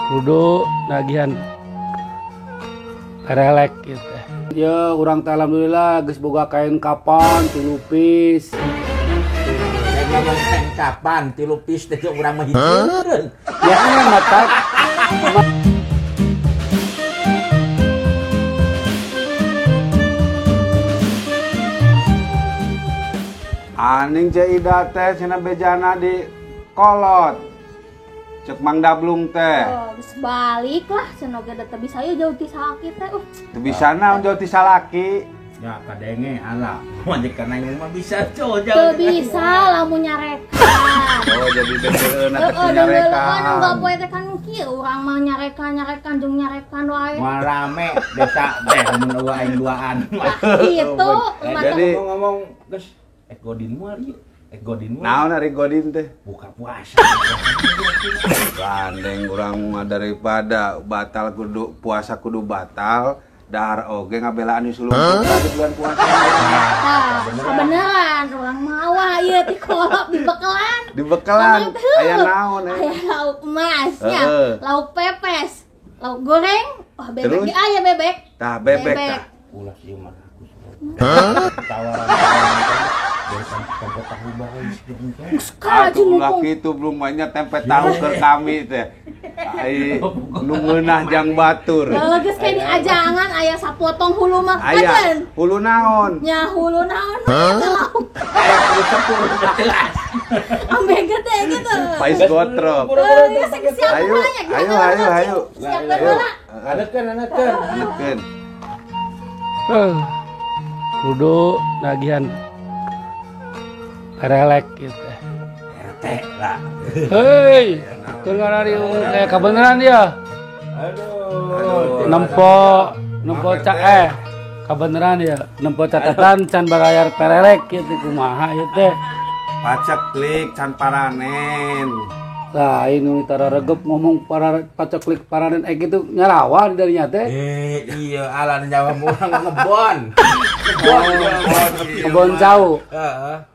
Kudu nagihan perelek gitu. Ya urang teh alhamdulillah geus boga kain kapan 3 piece. Kain kapan 3 piece teh urang mah hiji. Ya mata. Aning Ceu Ida teh cenah bejana di kolot. Cek Mang Dablung teh. Oh, geus balik lah cenah ge da teu bisa ieu jauh ti salaki teh. Teu bisa naon jauh ti salaki. Ya kadenge ala. Mun kana ieu mah bisa jauh. Teu bisa lamun nyarekan. Oh jadi deuleuna teh nyarekan. Heeh, enggak poe teh kan kieu urang mah nyarekan-nyarekan jeung nyarekan wae. Moal rame desa teh mun eueuh aing duaan. Kitu. Jadi ngomong geus ek godin moal ieu. Ek godin moal. Naon ari godin teh? Buka puasa. Gandeng urang mah daripada batal kudu puasa kudu batal, dahar oge ngabelaan di sulung di bulan puasa. Tah, kabeneran urang mawa ieu ti kolot dibekelan. Dibekelan. Aya naon eh? Aya lauk emas nya, lauk pepes, lauk goreng, wah bebek ge aya bebek. Tah bebek tah. Ulah ieu mah aku. Hah? Tawaran tempe tahu bae. Atuh ulah kitu belum banyak tempe tahu ke kami teh. Ai nu ngeunah jang batur. Heuh geus kayak diajangan aya sapotong hulu mah aya. Hulu naon? Nya hulu naon lauk. Aya kudu sepur. Ambe gede gitu. Pais gotrok. Ayo ayo ayo ayo. Siapkeun heula. Anekeun anekeun. Anekeun. Kudu nagihan perelek gitu. RT lah. Hei, keur ngarariung kabeneran dia. Aduh. Nempo cak kabeneran ya. Nempo catatan can barayar perelek kieu kumaha ieu teh. Paceklik can paranen. Lah ini tara regep ngomong para paceklik paranen kitu nyarawa di darinya teh. Iya ala nyawa urang ngebon. Ngebon cau. Heeh.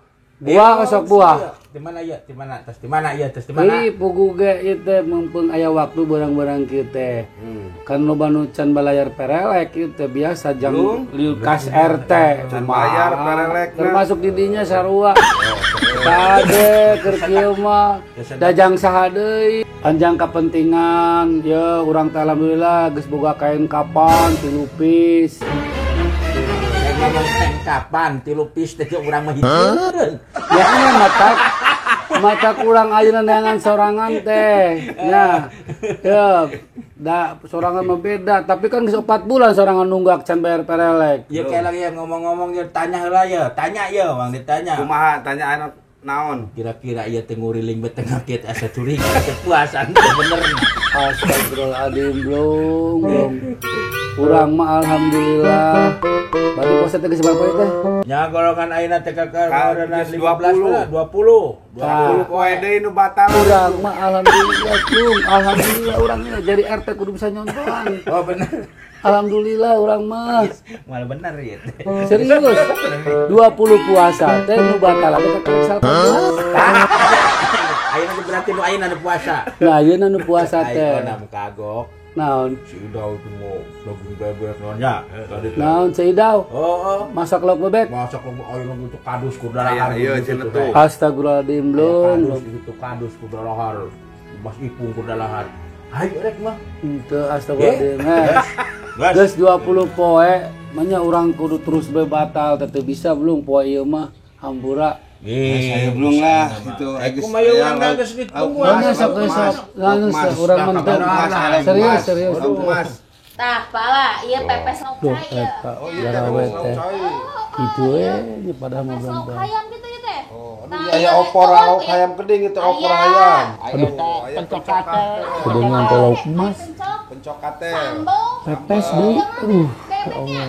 Buah osok buah. Di mana ya? Di mana? Tes di mana ya? Tes di mana? Ih, pugu ge ieu teh mumpung aya waktu barang-barang kieu teh. Kan loba nu can balayar perelek ieu teh biasa jang liukas RT. Can bayar perelek. Termasuk di dinya sarua. Kade keur kieu mah dajang saha deui. Panjang kepentingan ya urang teh alhamdulillah geus boga kain kapan 3 piece. Kain kapan 3 piece teh urang mah hiji. Ya mata kurang ayeuna neangan sorangan teh. Ya. Ya, da sorangan mah beda, tapi kan geus 4 bulan sorangan nunggak can bayar perelek. Ya kayak lagi ngomong-ngomong ya tanya heula ya, tanya ya Bang ditanya. Kumaha tanya anu naon? Kira-kira ieu teh nguriling betengah kieu asa curiga teh puasa teh bener. Astagfirullahaladzim, belum. Urang mah alhamdulillah. Berarti puasa teh geus berapa teh? Nya golongan ayeuna teh ka 15 20. 20 poe deui nu batal. Urang mah alhamdulillah, Cung. Alhamdulillah urang jadi RT kudu bisa nyontohan. Oh bener. Alhamdulillah urang mah. Malah bener ya. Serius. 20 puasa teh nu batal teh ka 18. Ayeuna berarti nu ayeuna nu puasa. Nah, ayeuna nu puasa teh. Ayeuna nu kagok. Naon? Si Idau itu mau daging bebek naon nya? Tadi. Naon si Idau? Heeh. Masak lauk bebek? Masak lauk ayeuna gitu kadus ku dalahar. Iya cenah tuh. Astagfirullahaladzim, belum. Kadus gitu kadus ku dalahar. Mas Ipung ku dalahar. Hayu rek mah. Henteu astagfirullahaladzim. Geus 20 poe, manya urang kudu terus bae batal teh teu bisa belum poe ieu mah hampura. Saya belum lah itu. Kumaha urang geus ditungguan. Sok sok urang mah serius serius. Tah pala ieu pepes lauk cai ieu. Oh iya lauk cai. Kitu we nya padahal mah lauk hayam kitu ieu teh. Oh, aduh aya opor lauk hayam keding itu opor hayam. Aduh, pencokat. Kedengan teh lauk emas. Pencokat teh. Pepes deui. Aduh, ya Allah.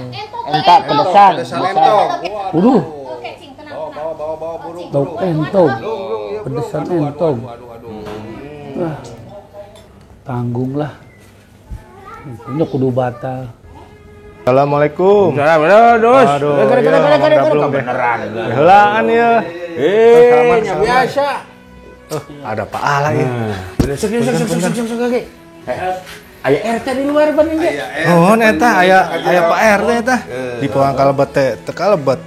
Entak pedesan. Aduh. Bawa burung. Lauk entog. Pedesan entog. Wah. Tanggung lah. Ini kudu batal. Assalamualaikum. Aduh, Aduh, beneran. Heulaan ya. Biasa. Ada Pak Ala ya. Bener sok sok sok sok sok ge. Aya RT di luar ban ieu. Oh, eta aya aya Pak RT eta. Di pohon kalebet teh teu kalebet.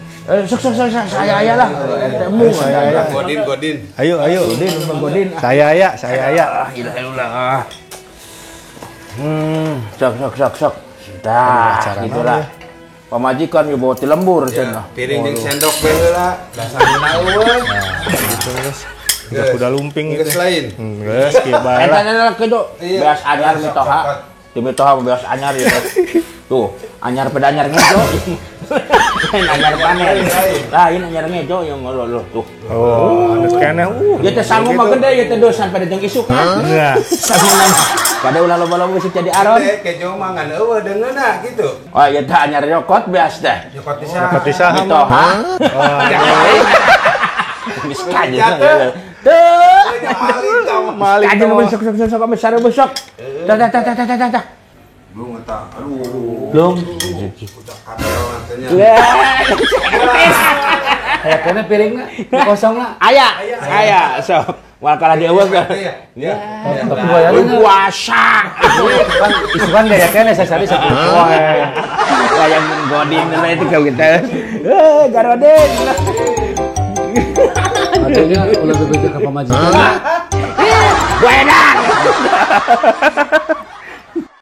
Sok sok sok saya aya lah. RT mu. Godin godin. Ayo ayo. Godin godin. Saya aya, saya aya. Ah, ilah ilah. Sok sok sok sok. Dah, gitulah. Pamajikan yo bawa ti lembur cenah. Piring jeung sendok we heula, dasarna eueuh. Gitu geus. Udah lumping gitu. Geus lain. Geus kieu bae. Eta eta kitu. Beas anyar mitoha. Di mitoha beas anyar ieu. Tuh, anyar pada anyar ngejo. Lain anyar panen. Lain anyar ngejo yang lo tuh. Oh, anu keneh. Ieu teh sangu mah gede ieu teh dosan pada jeung isuk. Heeh. Sangu pada ulah loba-loba geus jadi aron. Teh kejo mah ngan eueuh deungeunna gitu. Oh, ieu teh anyar nyokot beas teh. Nyokot pisan. Nyokot pisan. Mitoha. Oh. Geus kaje. Tuh. Maling. Kaje mun sok sok sok sok sare besok. Tah tah tah tah tah tah. Belum eta. Aduh. Belum. Udah kabel nantinya. Aya kene piringna kosongna. Aya, aya sok. Moal kalah dieuweung. Ya. Tapi wayahna puasa. Kan isukan gaya kene sasari sapoe. Wayang godin itu kalau kita. Eh, garodin. Artinya ulah bebeja ka pamajikan. Buedan.